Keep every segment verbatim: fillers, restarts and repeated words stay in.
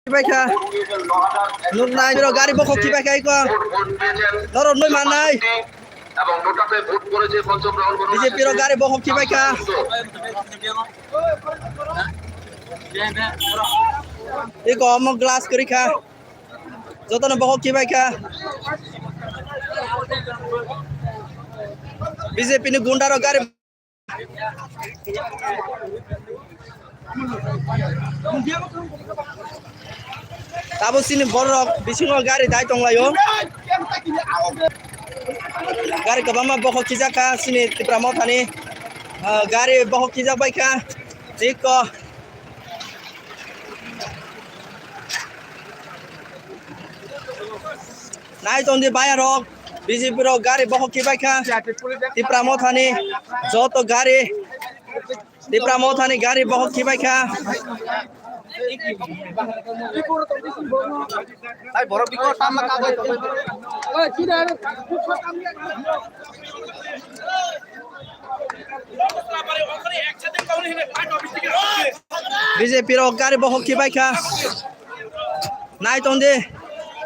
Khibaikha. Nuknai, biro gari bokhok khibaikha iko. Norok nui mannai. B J P rok gari bokhok khibaikha. Iko omo glass kwrwikha. Jotono bokhok khibaikha. B J P ni gunda rok gari Tabuk chini borok bisingo gari dai tonglaio. Gari kwbangma bokhok khijakha chini Tipra Mothani, ah, gari bokhok khijak baikha. Chikko. Nai tongdi bayarok, B J P rok gari bokhok khibaikha. Tipra Mothani joto gari, Tipra Mothani gari bokhok khibaikha. B J P rok gari bokhok khibaikha. Nai tongdi.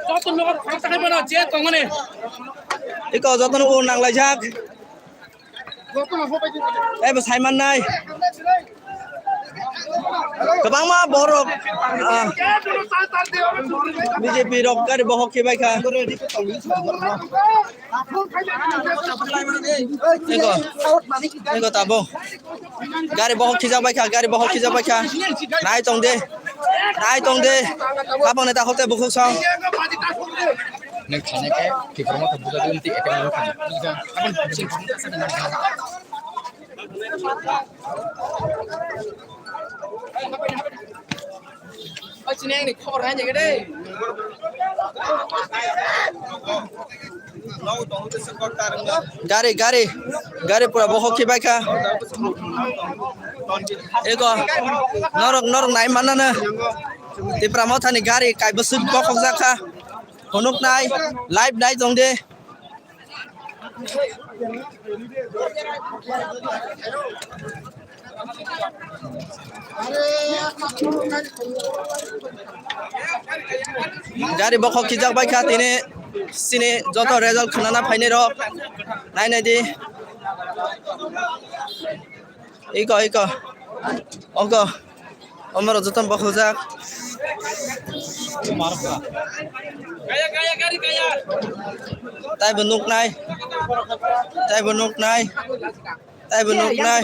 Joto nokar khoroksa khai mano, je tongmani. Iko jotono ur nanglaijak. Tei bo saimannai. Kwbangma borok, ah, B J P rok gari bokhok khibaikha. Ego, ego tabuk. Gari bokhok khijak baikha, gari bokhok khijak baikha. Nai tongdi, nai tongdi. Aboni takhuk tei bukhuk song. Neng thane khe Tipra Motha buja dum ti attack nang thane. Aboni bukhuk song. Gari, gari, gari pura bokhok khibaikha. Ego, norok, norok nai mannano. Tipra Mothani gari kaibwswk bokhokjakha. Phunuknai, live nai tongdi. Gari bokhok khijak baikha tini, chini joto result khwnana phainai rok. Nai nai di. Iko, iko. Ogo. Omoro joton bokhokjak. Taibo nuknai. Taibo nuknai. Taibo nuknai.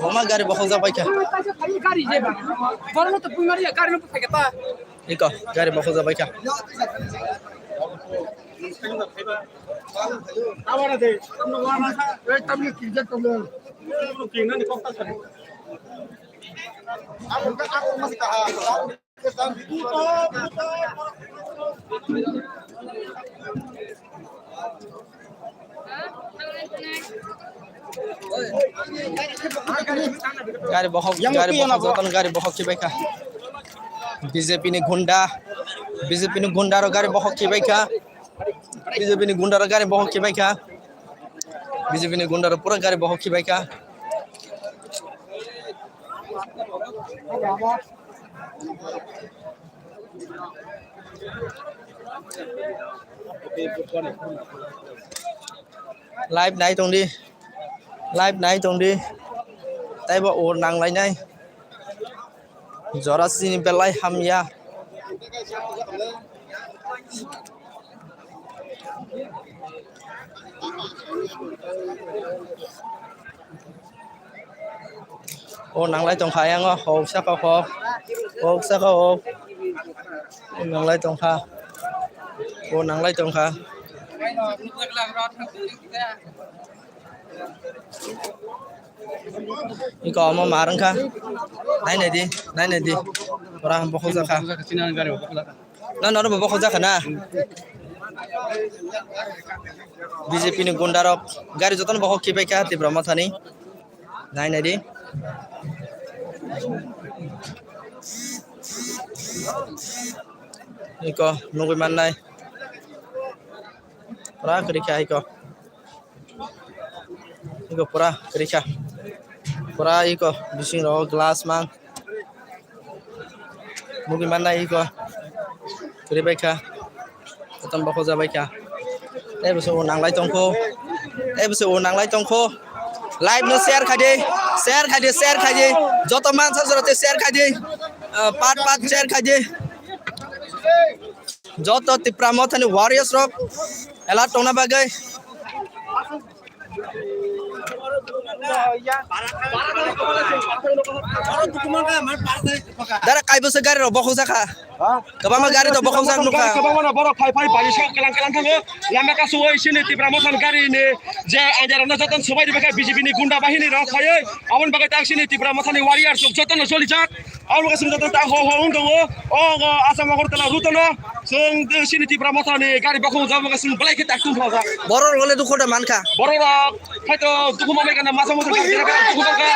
Oma gari bokhokjak baikha. Iko, gari bokhokjak baikha. Gari bokhok, gari bokhok, jotono gari bokhok khibaikha. B J P ni gunda, B J P ni gunda rok gari bokhok khibaikha. B J P ni gunda rok gari bokhok khibaikha. B J P ni gunda rok pura gari bokhok khibaikha. Live nai tongdi, live nai tongdi, taibo ur nanglainai. Jora chini belai hamya. O nanglai tongkha ayang o, hok saka hok, hok saka hok. O nanglai tongkha, o nanglai tongkha. Iko omo mar wngkha. Nai nai di, nai nai di. Ora bokhok jakha. Na, na, bo bokhok jakha na. B J P ni gunda rok gari jotono bokhok khibai kha Tipra Mothani. Nai nai di. Iko nugui mannai. Pura kwrwi kha iko. Iko pura kwrwi kha. Pura iko bising rogo glass mang. Mugwi mannai iko kwrwi bai kha. Jotono bokhok jabai kha. Tei bwswk o nanglai tongkho. Tei bwswk o nanglai tongkho. Live no share khaidi, share khaidi, share khaidi. Joto mansa jora tei share khaidi. Ah, part part share khaidi. Joto Tipra Mothani warriors rok alert tongna bagwi. Dara kaibo se gari rok bokhok jakha. Kwbangma gari to bokhok jak nukha. Kwbangma borok phai phai bari sok kelang kelang thango. Lama kasu oi sini Tipra Mothani gari ni je ajar no joton subai dibe B J P ni gunda bahini rok phai oi. Aboni bagwi tak sini Tipra Mothani warriors rok joton no choli jak. Ang bo kasing joto ta ho ho wng tongo. O, o, Assam Agartala route no. Chwng de sini Tipra Mothani gari bokhong jabo kasing belai khe tak tung pha. Borok rok le dukhu da mankha. Borok rok khaito dukhu mamai kana masa masa gari gari dukhu mankha.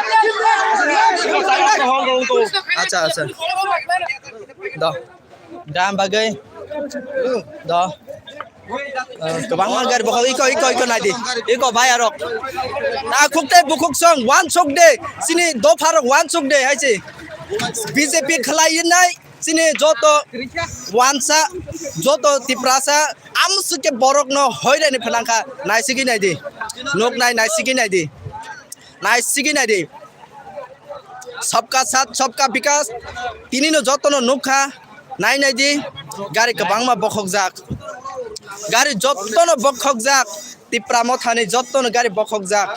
Aswk aswk ho ho wng tongo. Acha, acha. Do. Dam bagwi. Do. Ah, kwbangma gari bokhok iko, iko, iko naidi. Iko bayarok. Ah, khukte bukhuk song, wansuk de. Sini dopharok wansuk de, hai se. B J P khlai nai, sini joto wansa, joto Tiprasa, amsuk ke borok no hoirani phanangkha, naisigwi naidi. Nok nai, naisigwi naidi. Naisigwi naidi. Sabka saath, sabka bikas. Tini no joto no nukha. Nai nai di, gari kwbangma bokhokjak. Gari jottono bokhokjak. Tipra Mothani jottono gari bokhokjak.